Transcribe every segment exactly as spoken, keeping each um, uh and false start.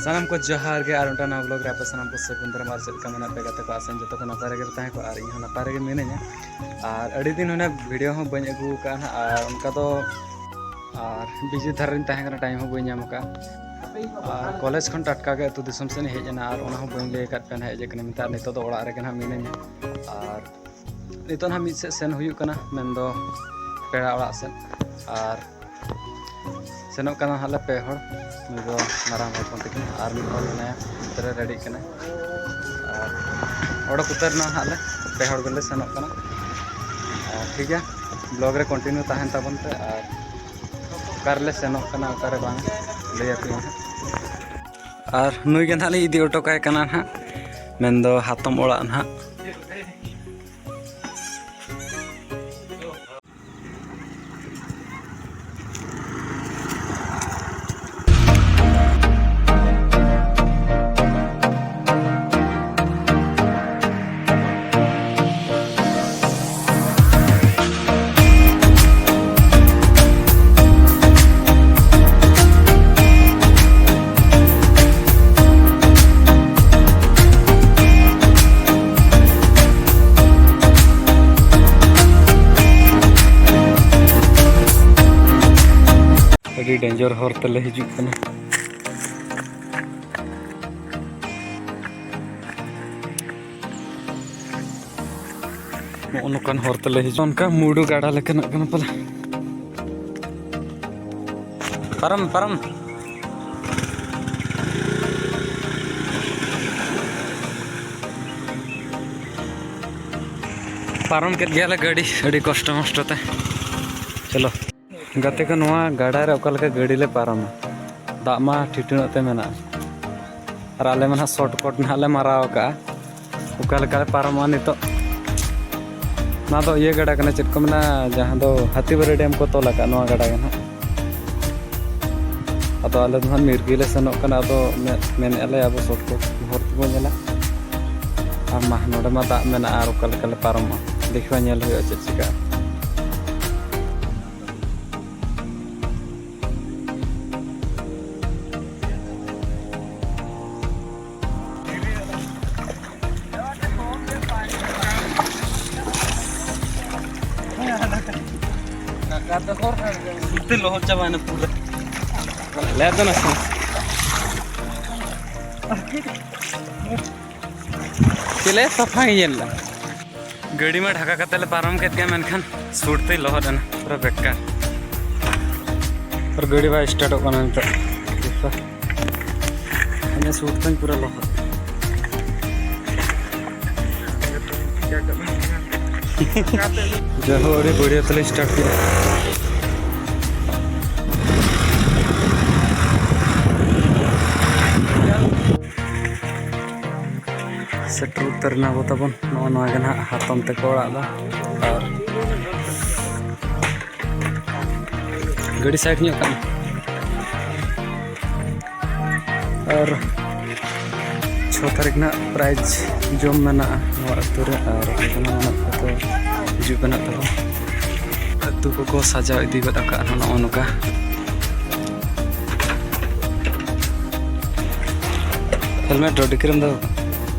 ᱥᱟᱱᱟᱢ ᱠᱚ ᱡᱚᱦᱟᱨ ᱜᱮ, ᱟᱨ ᱢᱤᱫᱴᱟᱝ ᱱᱟᱣᱟ ᱵᱞᱚᱜ ᱨᱮ ᱟᱯᱮ ᱥᱟᱱᱟᱢ ᱠᱚ ᱥᱟᱹᱜᱩᱱ ᱫᱟᱨᱟᱢ᱾ ᱟᱨ ᱪᱮᱫ ᱞᱮᱠᱟ ᱢᱮᱱᱟᱜ ᱯᱮ ᱜᱟᱛᱮ ᱠᱚ? ᱟᱥᱟᱧ ᱡᱚᱛᱚ ᱠᱚ ᱱᱟᱯᱟᱭ ᱨᱮᱜᱮ ᱯᱮ ᱛᱟᱦᱮᱸ ᱠᱚᱜᱼᱟ, ᱟᱨ ᱤᱧ ᱦᱚᱸ ᱱᱟᱯᱟᱭ ᱨᱮᱜᱮ ᱢᱤᱱᱟᱹᱧᱟ᱾ ᱟᱨ ᱟᱹᱰᱤ ᱫᱤᱱ ᱦᱩᱭᱱᱟ ᱵᱷᱤᱰᱤᱭᱳ ᱦᱚᱸ ᱵᱟᱹᱧ ᱟᱹᱜᱩ ᱟᱠᱟᱫᱼᱟ ᱱᱟᱦᱟᱜ, ᱟᱨ ᱚᱱᱠᱟ ᱫᱚ ᱟᱨ ᱵᱤᱡᱤ ᱫᱷᱟᱨᱟ ᱨᱤᱧ ᱛᱟᱦᱮᱸ ᱠᱟᱱᱟ, ᱴᱟᱭᱤᱢ ᱦᱚᱸ ᱵᱟᱹᱧ ᱧᱟᱢ ᱟᱠᱟᱫᱼᱟ᱾ ᱟᱨ ᱠᱚᱞᱮᱡᱽ ᱠᱷᱚᱱ ᱴᱟᱴᱠᱟ ᱜᱮ ᱟᱹᱛᱩ ᱫᱤᱥᱚᱢ ᱥᱮᱫ ᱤᱧ ᱦᱮᱡ ᱮᱱᱟ, ᱟᱨ ᱚᱱᱟ ᱦᱚᱸ ᱵᱟᱹᱧ ᱞᱟᱹᱭ ᱟᱠᱟᱫ ᱯᱮᱭᱟ ᱱᱟᱦᱟᱜ ᱦᱮᱡ ᱟᱠᱟᱱᱟ ᱢᱮᱱᱛᱮ᱾ ᱟᱨ ᱱᱤᱛᱚᱜ ᱫᱚ ᱚᱲᱟᱜ ᱨᱮᱜᱮ ᱱᱟᱦᱟᱜ ᱢᱤᱱᱟᱹᱧᱟ᱾ ᱟᱨ ᱱᱤᱛᱚᱜ ᱱᱟᱦᱟᱜ ᱢᱤᱫ ᱥᱮᱫ ᱥᱮᱱ ᱦᱩᱭᱩᱜ ᱠᱟᱱᱟ, ᱢᱮᱱᱫᱚ ᱯᱮᱲᱟ ᱚᱲᱟᱜ ᱥᱮᱫ᱾ ᱟᱨ ᱥᱮᱱᱚᱜ ᱠᱟᱱᱟ ᱦᱟᱸᱜ ᱞᱮ ᱯᱮ ᱦᱚᱲ, ᱱᱩᱭ ᱫᱚ ᱢᱟᱨᱟᱝ ᱵᱷᱟᱭ ᱯᱚᱱ ᱛᱟᱹᱠᱤᱱ, ᱟᱨ ᱢᱤᱫ ᱦᱚᱲ ᱢᱮᱱᱟᱭᱟ ᱱᱚᱛᱮ ᱨᱮ ᱨᱮᱰᱤᱜ ᱠᱟᱱᱟᱭ᱾ ᱟᱨ ᱚᱰᱚᱠ ᱩᱛᱟᱹᱨ ᱮᱱᱟ ᱦᱟᱸᱜ ᱞᱮ, ᱯᱮ ᱦᱚᱲ ᱜᱮᱞᱮ ᱥᱮᱱᱚᱜ ᱠᱟᱱᱟ᱾ ᱟᱨ ᱴᱷᱤᱠ ᱜᱮᱭᱟ, ᱵᱞᱚᱜ ᱨᱮ ᱠᱚᱱᱴᱤᱱᱤᱭᱩ ᱛᱟᱦᱮᱱ ᱛᱟᱵᱚᱱ ᱯᱮ᱾ ᱟᱨ ᱚᱠᱟ ᱨᱮᱞᱮ ᱥᱮᱱᱚᱜ ᱠᱟᱱᱟ, ᱚᱠᱟᱨᱮ ᱵᱟᱝ, ᱞᱟᱹᱭ ᱟᱯᱮᱭᱟᱹᱧ ᱦᱟᱸᱜ᱾ ᱟᱨ ᱱᱩᱭ ᱜᱮ ᱱᱟᱦᱟᱜ ᱞᱤᱧ ᱤᱫᱤ ᱦᱚᱴᱚ ᱠᱟᱭ ᱠᱟᱱᱟ ᱱᱟᱦᱟᱜ, ᱢᱮᱱᱫᱚ ᱦᱟᱛᱚᱢ ᱚᱲᱟᱜ ᱱᱟᱦᱟᱜ᱾ ᱟᱹᱰᱤ ᱰᱮᱧᱡᱟᱨ ᱦᱚᱨ ᱛᱮᱞᱮ ᱦᱤᱡᱩᱜ ᱠᱟᱱᱟ᱾ ᱱᱚᱜᱼᱚ ᱱᱚᱝᱠᱟᱱ ᱦᱚᱨ ᱛᱮᱞᱮ ᱦᱤᱡᱩᱜᱼᱟ᱾ ᱚᱱᱠᱟ ᱢᱩᱰᱩ ᱜᱟᱰᱟ ᱞᱮᱠᱟᱱᱟᱜ ᱠᱟᱱᱟ ᱯᱟᱞᱮ᱾ ᱯᱟᱨᱚᱢ, ᱯᱟᱨᱚᱢ᱾ ᱯᱟᱨᱚᱢ ᱠᱮᱫ ᱜᱮᱭᱟᱞᱮ ᱜᱟᱹᱰᱤ ᱟᱹᱰᱤ ᱠᱚᱥᱴᱚ ᱢᱚᱥᱴᱚ ᱛᱮ᱾ ᱪᱚᱞᱚ᱾ ᱜᱟᱛᱮ ᱠᱚ, ᱱᱚᱣᱟ ᱜᱟᱰᱟ ᱨᱮ ᱚᱠᱟ ᱞᱮᱠᱟ ᱜᱟᱹᱰᱤ ᱞᱮ ᱯᱟᱨᱚᱢᱟ? ᱫᱟᱜ ᱢᱟ ᱴᱷᱤᱴᱟᱹ ᱧᱚᱜ ᱛᱮ ᱢᱮᱱᱟᱜᱼᱟ, ᱟᱨ ᱟᱞᱮ ᱢᱟ ᱱᱟᱦᱟᱜ ᱥᱚᱨᱴ ᱠᱚᱴ ᱱᱟᱦᱟᱜ ᱞᱮ ᱢᱟᱨᱟᱣ ᱟᱠᱟᱜᱼᱟ᱾ ᱚᱠᱟ ᱞᱮᱠᱟ ᱞᱮ ᱯᱟᱨᱚᱢᱚᱜᱼᱟ ᱱᱤᱛᱚᱜ? ᱱᱚᱣᱟ ᱫᱚ ᱤᱭᱟᱹ ᱜᱟᱰᱟ ᱠᱟᱱᱟ, ᱪᱮᱫ ᱠᱚ ᱢᱮᱱᱟ, ᱡᱟᱦᱟᱸ ᱫᱚ ᱦᱟᱹᱛᱤᱵᱟᱹᱨᱤ ᱰᱮᱢ ᱠᱚ ᱛᱚᱞ ᱟᱠᱟᱫ ᱱᱚᱣᱟ ᱜᱟᱰᱟ ᱜᱮ ᱱᱟᱦᱟᱜ᱾ ᱟᱫᱚ ᱟᱞᱮ ᱫᱚ ᱱᱟᱦᱟᱜ ᱢᱤᱨᱜᱤ ᱞᱮ ᱥᱮᱱᱚᱜ ᱠᱟᱱᱟ᱾ ᱟᱫᱚ ᱢᱮ-, ᱢᱮᱱᱮᱫᱼᱟ ᱞᱮ ᱟᱵᱚ ᱥᱚᱨᱴ ᱠᱚᱴ ᱦᱚᱨ ᱛᱮᱵᱚᱱ ᱧᱮᱞᱟ᱾ ᱟᱨ ᱢᱟ, ᱱᱚᱰᱮ ᱢᱟ ᱫᱟᱜ ᱢᱮᱱᱟᱜᱼᱟ, ᱟᱨ ᱚᱠᱟ ᱞᱮᱠᱟ ᱞᱮ ᱯᱟᱨᱚᱢᱚᱜᱼᱟ? ᱫᱮᱠᱷᱤ ᱢᱟ, ᱧᱮᱞ ᱦᱩᱭᱩᱜᱼᱟ ᱪᱮᱫ ᱪᱤᱠᱟᱹᱜᱼᱟ᱾ ᱞᱚᱦᱚᱫ ᱪᱟᱵᱟᱭᱮᱱᱟ ᱯᱩᱨᱟᱹ᱾ ᱞᱮ ᱫᱚ ᱱᱟᱥᱮ᱾ ᱪᱮᱞᱮ ᱥᱟᱯᱷᱟ ᱜᱮ ᱧᱮᱞ ᱫᱟ᱾ ᱜᱟᱹᱰᱤ ᱢᱟ ᱰᱷᱟᱠᱟ ᱠᱟᱛᱮ ᱞᱮ ᱯᱟᱨᱚᱢ ᱠᱮᱫ ᱜᱮᱭᱟ, ᱢᱮᱱᱠᱷᱟᱱ ᱥᱩᱴ ᱛᱮᱧ ᱞᱚᱦᱚᱫ ᱮᱱᱟ, ᱯᱩᱨᱟᱹ ᱵᱮᱠᱟᱨ᱾ ᱟᱨ ᱜᱟᱹᱰᱤ ᱵᱟᱭ ᱥᱴᱟᱨᱴᱚᱜ ᱠᱟᱱᱟ ᱱᱤᱛᱚᱜ᱾ ᱤᱧᱟᱹᱜ ᱥᱩᱴ ᱛᱤᱧ ᱯᱩᱨᱟᱹ ᱞᱚᱦᱚᱫ᱾ ᱡᱟᱭᱦᱳᱠ, ᱟᱹᱰᱤ ᱵᱟᱹᱲᱤᱭᱟᱹ ᱛᱮᱞᱮ ᱥᱴᱟᱨᱴ ᱠᱮᱫᱟ᱾ ᱥᱮᱴᱮᱨ ᱩᱛᱟᱹᱨ ᱮᱱᱟ ᱵᱚ ᱛᱟᱵᱚᱱ᱾ ᱱᱚᱜᱼᱚ ᱱᱚᱣᱟ ᱜᱮ ᱱᱟᱦᱟᱜ ᱦᱟᱛᱚᱢ ᱛᱟᱠᱚ ᱚᱲᱟᱜ ᱫᱚ᱾ ᱟᱨ ᱜᱟᱹᱰᱤ ᱥᱟᱭᱤᱰ ᱧᱚᱜ ᱠᱟᱜ ᱢᱮ᱾ ᱟᱨ ᱪᱷᱚ ᱛᱟᱹᱨᱤᱠᱷ ᱱᱟᱜ ᱯᱨᱟᱭᱤᱡᱽ ᱡᱚᱢ ᱢᱮᱱᱟᱜᱼᱟ ᱱᱚᱣᱟ ᱟᱹᱛᱩ ᱨᱮ, ᱟᱨ ᱚᱸᱰᱮ ᱠᱷᱚᱱᱟᱜ ᱢᱮᱱᱟᱜ ᱠᱚ ᱦᱤᱡᱩᱜ ᱠᱟᱱᱟ ᱛᱟᱵᱚᱱ᱾ ᱟᱹᱛᱩ ᱠᱚᱠᱚ ᱥᱟᱡᱟᱣ ᱤᱫᱤ ᱜᱚᱫ ᱟᱠᱟᱫᱼᱟ ᱱᱚᱜᱼᱚ ᱱᱚᱝᱠᱟ᱾ ᱦᱮᱞᱢᱮᱴ ᱫᱚ ᱰᱤᱠᱤ ᱨᱮᱢ ᱫᱚᱦᱚ ᱠᱟᱜᱼᱟ?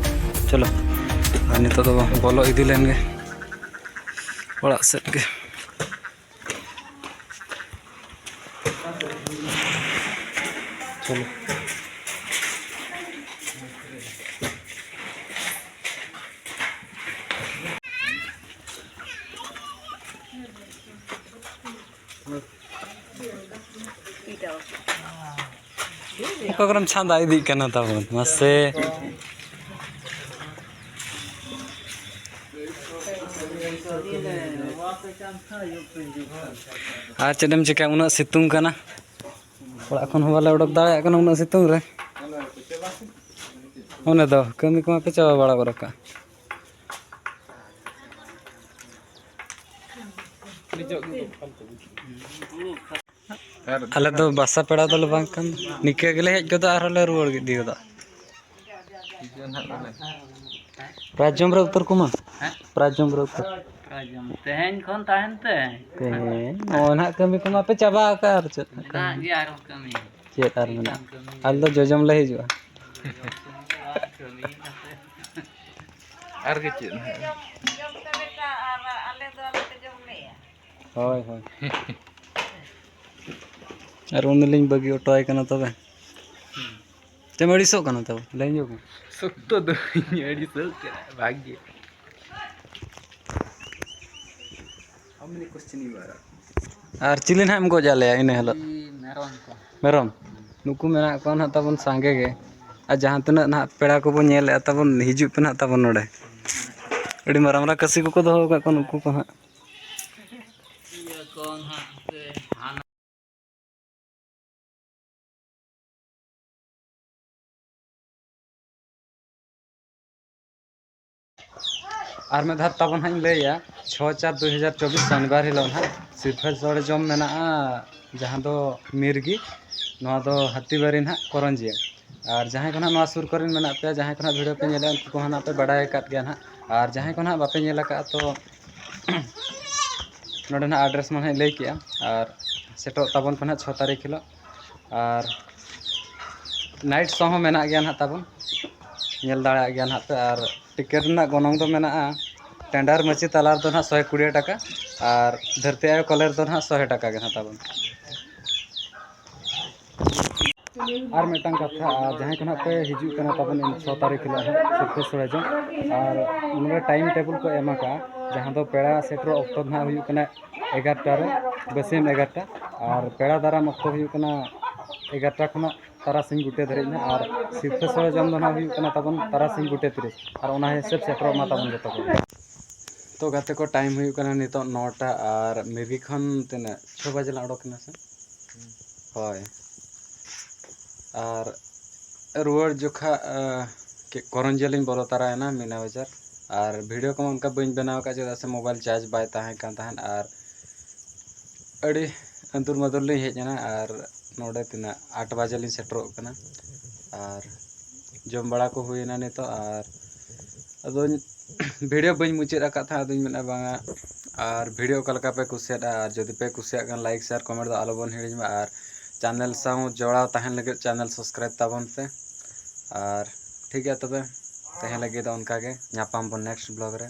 ᱪᱚᱞᱚ, ᱟᱨ ᱱᱤᱛᱚᱜ ᱫᱚ ᱵᱚᱞᱚ ᱤᱫᱤ ᱞᱮᱱ ᱜᱮ ᱚᱲᱟᱜ ᱥᱮᱫ ᱜᱮ᱾ ᱪᱚᱞᱚ᱾ ᱚᱠᱟ ᱠᱚᱨᱮᱢ ᱪᱷᱟᱸᱫᱟ ᱤᱫᱤᱜ ᱠᱟᱱᱟ ᱛᱟᱵᱚᱱ? ᱢᱟᱥᱮ᱾ ᱟᱨ ᱪᱮᱫ ᱮᱢ ᱪᱤᱠᱟᱹᱭᱟ, ᱩᱱᱟᱹᱜ ᱥᱤᱛᱩᱝ ᱠᱟᱱᱟ, ᱚᱲᱟᱜ ᱠᱷᱚᱱ ᱦᱚᱸ ᱵᱟᱞᱮ ᱚᱰᱚᱠ ᱫᱟᱲᱮᱭᱟᱜ ᱠᱟᱱᱟ ᱩᱱᱟᱹᱜ ᱥᱤᱛᱩᱝ ᱨᱮ᱾ ᱚᱱᱮ ᱫᱚ ᱠᱟᱹᱢᱤ ᱠᱚᱢᱟ ᱯᱮ ᱪᱟᱵᱟ ᱵᱟᱲᱟ ᱜᱚᱫ ᱠᱟᱜᱼᱟ᱾ ᱟᱨ ᱟᱞᱮ ᱫᱚ ᱵᱟᱥᱟ ᱯᱮᱲᱟ ᱫᱚᱞᱮ ᱵᱟᱝ ᱠᱟᱱ, ᱱᱤᱠᱟᱹ ᱜᱮᱞᱮ ᱦᱮᱡ ᱜᱚᱫᱚᱜᱼᱟ, ᱟᱨᱦᱚᱸ ᱞᱮ ᱨᱩᱣᱟᱹᱲ ᱤᱫᱤ ᱜᱚᱫᱚᱜᱼᱟ᱾ ᱯᱨᱟᱭᱤᱡᱽ ᱡᱚᱢ ᱨᱮ ᱩᱛᱟᱹᱨ ᱠᱚᱢᱟ᱾ ᱦᱮᱸ? ᱯᱨᱟᱭᱤᱡᱽ ᱡᱚᱢ ᱨᱮ ᱩᱛᱟᱹᱨ᱾ ᱯᱨᱟᱭᱤᱡᱽ ᱡᱚᱢ᱾ ᱛᱮᱦᱮᱧ ᱠᱷᱚᱱ ᱛᱟᱦᱮᱱ ᱯᱮ᱾ ᱛᱮᱦᱮᱧ ᱱᱚᱜᱼᱚᱭ ᱱᱟᱦᱟᱜ ᱠᱟᱹᱢᱤ ᱠᱚᱢᱟ ᱯᱮ ᱪᱟᱵᱟ ᱟᱠᱟᱫ, ᱟᱨ ᱪᱮᱫ ᱱᱟᱜ ᱢᱮᱱᱟᱜ ᱠᱟᱹᱢᱤ? ᱜᱮᱭᱟ ᱟᱨᱦᱚᱸ ᱠᱟᱹᱢᱤ᱾ ᱪᱮᱫ ᱟᱨ ᱪᱮᱫ ᱢᱮᱱᱟᱜᱼᱟ? ᱠᱟᱹᱢᱤ? ᱟᱞᱮ ᱫᱚ ᱡᱚᱡᱚᱢ ᱞᱮ ᱦᱤᱡᱩᱜᱼᱟ᱾ ᱡᱚᱡᱚᱢ ᱥᱩᱢᱩᱝ ᱫᱚ ᱵᱟᱝ, ᱠᱟᱹᱢᱤ ᱠᱟᱛᱮ᱾ ᱟᱨ ᱜᱮ ᱪᱮᱫ ᱱᱟᱦᱟᱜ? ᱡᱚᱢ, ᱡᱚᱢ ᱛᱟᱵᱮ ᱠᱟᱜ ᱟᱨ ᱟᱞᱮ ᱫᱚ ᱟᱞᱮ ᱛᱮ ᱡᱚᱢ ᱞᱮᱭᱟ᱾ ᱦᱳᱭ, ᱦᱳᱭ᱾ ᱟᱨ ᱩᱱᱤ ᱞᱤᱧ ᱵᱟᱹᱜᱤ ᱦᱚᱴᱚ ᱟᱭ ᱠᱟᱱᱟ᱾ ᱛᱚᱵᱮ ᱪᱮᱢ ᱟᱹᱲᱤᱥᱚᱜ ᱠᱟᱱᱟ? ᱛᱚᱵᱮ ᱞᱟᱹᱭ ᱧᱚᱜ ᱢᱮ᱾ ᱥᱚᱠᱛᱚ ᱫᱚ ᱤᱧ ᱟᱹᱲᱤᱥᱚᱜ ᱠᱟᱱᱟ, ᱵᱷᱟᱜᱽ ᱜᱮ᱾ How many question you are asking? ᱟᱨ ᱪᱤᱞᱤ ᱱᱟᱦᱟᱜ ᱮᱢ ᱜᱚᱡ ᱟᱞᱮᱭᱟ ᱤᱱᱟᱹ ᱦᱤᱞᱳᱜ? ᱢᱮᱨᱚᱢ ᱠᱚ᱾ ᱢᱮᱨᱚᱢ? ᱱᱩᱠᱩ ᱢᱮᱱᱟᱜ ᱠᱚᱣᱟ ᱱᱟᱦᱟᱜ ᱛᱟᱵᱚᱱ ᱥᱟᱸᱜᱮ ᱜᱮ᱾ ᱟᱨ ᱡᱟᱦᱟᱸ ᱛᱤᱱᱟᱹᱜ ᱱᱟᱦᱟᱜ ᱯᱮᱲᱟ ᱠᱚᱵᱚᱱ ᱧᱮᱞᱮᱫᱼᱟ ᱛᱟᱵᱚᱱ, ᱦᱤᱡᱩᱜ ᱯᱮ ᱱᱟᱦᱟᱜ ᱛᱟᱵᱚᱱ ᱱᱚᱰᱮ᱾ ᱟᱹᱰᱤ ᱢᱟᱨᱟᱝ ᱢᱟᱨᱟᱝ ᱠᱟᱹᱥᱤ ᱠᱚᱠᱚ ᱫᱚᱦᱚ ᱟᱠᱟᱫ ᱠᱚᱣᱟ ᱱᱩᱠᱩ ᱠᱚ ᱦᱟᱸᱜ᱾ ᱤᱭᱟᱹ ᱠᱚ ᱱᱟᱦᱟᱜ ᱥᱮ ᱦᱟᱱᱟ ᱟᱨ ᱢᱤᱫ ᱫᱷᱟᱣ ᱛᱟᱵᱚᱱ ᱦᱟᱸᱜ ᱤᱧ ᱞᱟᱹᱭᱟ, ᱪᱷᱚ ᱪᱟᱨ ᱫᱩ ᱦᱟᱡᱟᱨ ᱪᱚᱵᱵᱤᱥ ᱥᱚᱱᱤᱵᱟᱨ ᱦᱤᱞᱳᱜ ᱱᱟᱦᱟᱜ ᱥᱤᱨᱯᱷᱟᱹ ᱥᱚᱲᱮ ᱡᱚᱢ ᱢᱮᱱᱟᱜᱼᱟ, ᱡᱟᱦᱟᱸ ᱫᱚ ᱢᱤᱨᱜᱤ, ᱱᱚᱣᱟ ᱫᱚ ᱦᱟᱹᱛᱤᱵᱟᱹᱨᱤ ᱱᱟᱦᱟᱜ ᱠᱚᱨᱚᱧᱡᱤᱭᱟᱹ᱾ ᱟᱨ ᱡᱟᱦᱟᱸᱭ ᱠᱚ ᱱᱟᱦᱟᱜ ᱱᱚᱣᱟ ᱥᱩᱨ ᱠᱚᱨᱮᱱ ᱢᱮᱱᱟᱜ ᱯᱮᱭᱟ, ᱡᱟᱦᱟᱸᱭ ᱠᱚ ᱱᱟᱦᱟᱜ ᱵᱷᱤᱰᱤᱭᱳ ᱯᱮ ᱧᱮᱞᱮᱫᱼᱟ, ᱩᱱᱠᱩ ᱠᱚᱦᱚᱸ ᱱᱟᱦᱟᱜ ᱯᱮ ᱵᱟᱰᱟᱭ ᱟᱠᱟᱫ ᱜᱮᱭᱟ ᱱᱟᱦᱟᱜ᱾ ᱟᱨ ᱡᱟᱦᱟᱸᱭ ᱠᱚ ᱱᱟᱦᱟᱜ ᱵᱟᱯᱮ ᱧᱮᱞ ᱟᱠᱟᱫᱼᱟ, ᱛᱚ ᱱᱚᱰᱮ ᱱᱟᱦᱟᱜ ᱟᱰᱨᱮᱥ ᱢᱟ ᱱᱟᱦᱟᱜ ᱞᱟᱹᱭ ᱠᱮᱜᱼᱟ, ᱟᱨ ᱥᱮᱴᱮᱨᱚᱜ ᱛᱟᱵᱚᱱ ᱯᱮ ᱱᱟᱦᱟᱜ ᱪᱷᱚ ᱛᱟᱹᱨᱤᱠᱷ ᱦᱤᱞᱳᱜ᱾ ᱟᱨ ᱱᱟᱭᱤᱴ ᱥᱳ ᱦᱚᱸ ᱢᱮᱱᱟᱜ ᱜᱮᱭᱟ ᱱᱟᱦᱟᱜ ᱛᱟᱵᱚᱱ, ᱧᱮᱞ ᱫᱟᱲᱮᱭᱟᱜ ᱜᱮᱭᱟ ᱱᱟᱦᱟᱜ ᱯᱮ᱾ ᱟᱨ ᱴᱤᱠᱤᱴ ᱨᱮᱱᱟᱜ ᱜᱚᱱᱚᱝ ᱫᱚ ᱢᱮᱱᱟᱜᱼᱟ ᱴᱮᱱᱰᱟᱨ ᱢᱟᱹᱪᱤ ᱛᱟᱞᱟ ᱨᱮᱫᱚ ᱱᱟᱦᱟᱜ ᱥᱚᱭ ᱠᱩᱲᱤ ᱴᱟᱠᱟ, ᱟᱨ ᱫᱷᱟᱹᱨᱛᱤ ᱟᱭᱳ ᱠᱚᱞᱮ ᱨᱮᱫᱚ ᱱᱟᱦᱟᱜ ᱥᱚᱭ ᱴᱟᱠᱟ ᱜᱮ ᱱᱟᱦᱟᱜ ᱛᱟᱵᱚᱱ᱾ ᱟᱨ ᱢᱤᱫᱴᱟᱝ ᱠᱟᱛᱷᱟ, ᱟᱨ ᱡᱟᱦᱟᱸᱭ ᱠᱚ ᱱᱟᱦᱟᱜ ᱯᱮ ᱦᱤᱡᱩᱜ ᱠᱟᱱᱟ ᱛᱟᱵᱚᱱ ᱤᱱ ᱪᱷᱚ ᱛᱟᱹᱨᱤᱠᱷ ᱦᱤᱞᱳᱜ ᱱᱟᱦᱟᱜ ᱥᱤᱨᱯᱟᱹ ᱥᱚᱲᱮ ᱡᱚᱢ, ᱟᱨ ᱱᱚᱰᱮ ᱴᱟᱭᱤᱢ ᱴᱮᱵᱤᱞ ᱠᱚ ᱮᱢ ᱟᱠᱟᱫᱼᱟ, ᱡᱟᱦᱟᱸ ᱫᱚ ᱯᱮᱲᱟ ᱥᱮᱴᱮᱨᱚᱜ ᱚᱠᱛᱚ ᱱᱟᱦᱟᱜ ᱦᱩᱭᱩᱜ ᱠᱟᱱᱟ ᱮᱜᱟᱨᱚᱴᱟ ᱨᱮ, ᱵᱟᱹᱥᱭᱟᱹᱢ ᱮᱜᱟᱨᱚᱴᱟ, ᱟᱨ ᱯᱮᱲᱟ ᱫᱟᱨᱟᱢ ᱚᱠᱛᱚ ᱦᱩᱭᱩᱜ ᱠᱟᱱᱟ ᱮᱜᱟᱨᱚᱴᱟ ᱠᱷᱚᱱᱟᱜ ᱛᱟᱨᱟᱥᱤᱧ ᱜᱚᱴᱮ ᱫᱷᱟᱹᱨᱤᱡ ᱱᱟᱦᱟᱜ, ᱟᱨ ᱥᱤᱨᱯᱟᱹ ᱥᱚᱲᱮ ᱡᱚᱢ ᱫᱚ ᱱᱟᱦᱟᱜ ᱦᱩᱭᱩᱜ ᱠᱟᱱᱟ ᱛᱟᱵᱚᱱ ᱛᱟᱨᱟᱥᱤᱧ ᱜᱚᱴᱮ ᱛᱤᱨᱤᱥ, ᱟᱨ ᱚᱱᱟ ᱦᱤᱥᱟᱹᱵ ᱥᱮᱴᱮᱨᱚᱜ ᱢᱟ ᱛᱟᱵᱚᱱ ᱡᱚᱛᱚ ᱠᱚᱜᱮ᱾ ᱛᱚ ᱜᱟᱛᱮ ᱠᱚ, ᱴᱟᱭᱤᱢ ᱦᱩᱭᱩᱜ ᱠᱟᱱᱟ ᱱᱤᱛᱚᱜ ᱱᱚᱴᱟ, ᱟᱨ ᱢᱤᱨᱜᱤ ᱠᱷᱚᱱ ᱛᱤᱱᱟᱹᱜ, ᱪᱷᱚ ᱵᱟᱡᱮ ᱞᱟᱝ ᱚᱰᱚᱠ ᱮᱱᱟ ᱥᱮ? ᱦᱳᱭ᱾ ᱟᱨ ᱨᱩᱣᱟᱹᱲ ᱡᱚᱠᱷᱟ, ᱟᱸ, ᱠᱮ-, ᱠᱚᱨᱚᱧᱡᱤᱭᱟᱹ ᱞᱤᱧ ᱵᱚᱞᱚ ᱛᱟᱨᱟᱭᱮᱱᱟ ᱢᱤᱱᱟ ᱵᱟᱡᱟᱨ᱾ ᱟᱨ ᱵᱷᱤᱰᱤᱭᱳ ᱠᱚᱢᱟ ᱚᱱᱠᱟ ᱵᱟᱹᱧ ᱵᱮᱱᱟᱣ ᱟᱠᱟᱫ, ᱪᱮᱫᱟᱜ ᱥᱮ ᱢᱳᱵᱟᱭᱤᱞ ᱪᱟᱨᱡᱽ ᱵᱟᱭ ᱛᱟᱦᱮᱸ ᱠᱟᱱ ᱛᱟᱦᱮᱸᱫ᱾ ᱟᱨ ᱟᱹᱰᱤ ᱟᱹᱫᱩᱨ ᱢᱟᱹᱫᱩᱨ ᱞᱤᱧ ᱦᱮᱡ ᱮᱱᱟ, ᱟᱨ ᱱᱚᱰᱮ ᱛᱤᱱᱟᱹᱜ, ᱟᱴ ᱵᱟᱡᱮ ᱞᱤᱧ ᱥᱮᱴᱮᱨᱚᱜ ᱠᱟᱱᱟ᱾ ᱟᱨ ᱡᱚᱢ ᱵᱟᱲᱟ ᱠᱚ ᱦᱩᱭᱮᱱᱟ ᱱᱤᱛᱚᱜ, ᱟᱨ ᱟᱫᱚᱧ ᱵᱷᱤᱰᱤᱭᱳ ᱵᱟᱹᱧ ᱢᱩᱪᱟᱹᱫ ᱟᱠᱟᱫ ᱛᱟᱦᱮᱸᱫ, ᱟᱫᱚᱧ ᱢᱮᱱᱟ ᱵᱟᱝᱟ, ᱟᱨ ᱵᱷᱤᱰᱤᱭᱳ ᱚᱠᱟ ᱞᱮᱠᱟ ᱯᱮ ᱠᱩᱥᱤᱭᱟᱫᱼᱟ, ᱟᱨ ᱡᱩᱫᱤ ᱯᱮ ᱠᱩᱥᱤᱭᱟᱜ ᱠᱷᱟᱱ ᱞᱟᱭᱤᱠ, ᱥᱮᱭᱟᱨ, ᱠᱚᱢᱮᱱᱴ ᱫᱚ ᱟᱞᱚᱵᱚᱱ ᱦᱤᱲᱤᱧ ᱢᱟ, ᱟᱨ ᱪᱮᱱᱮᱞ ᱥᱟᱶ ᱡᱚᱲᱟᱣ ᱛᱟᱦᱮᱱ ᱞᱟᱹᱜᱤᱫ ᱪᱮᱱᱮᱞ ᱥᱟᱵᱥᱠᱨᱟᱭᱤᱵᱽ ᱛᱟᱵᱚᱱ ᱯᱮ᱾ ᱟᱨ ᱴᱷᱤᱠ ᱜᱮᱭᱟ ᱛᱚᱵᱮ, ᱛᱮᱦᱮᱧ ᱞᱟᱹᱜᱤᱫ ᱫᱚ ᱚᱱᱠᱟ ᱜᱮ, ᱧᱟᱯᱟᱢ ᱵᱚᱱ ᱱᱮᱠᱥᱴ ᱵᱞᱚᱜ ᱨᱮ᱾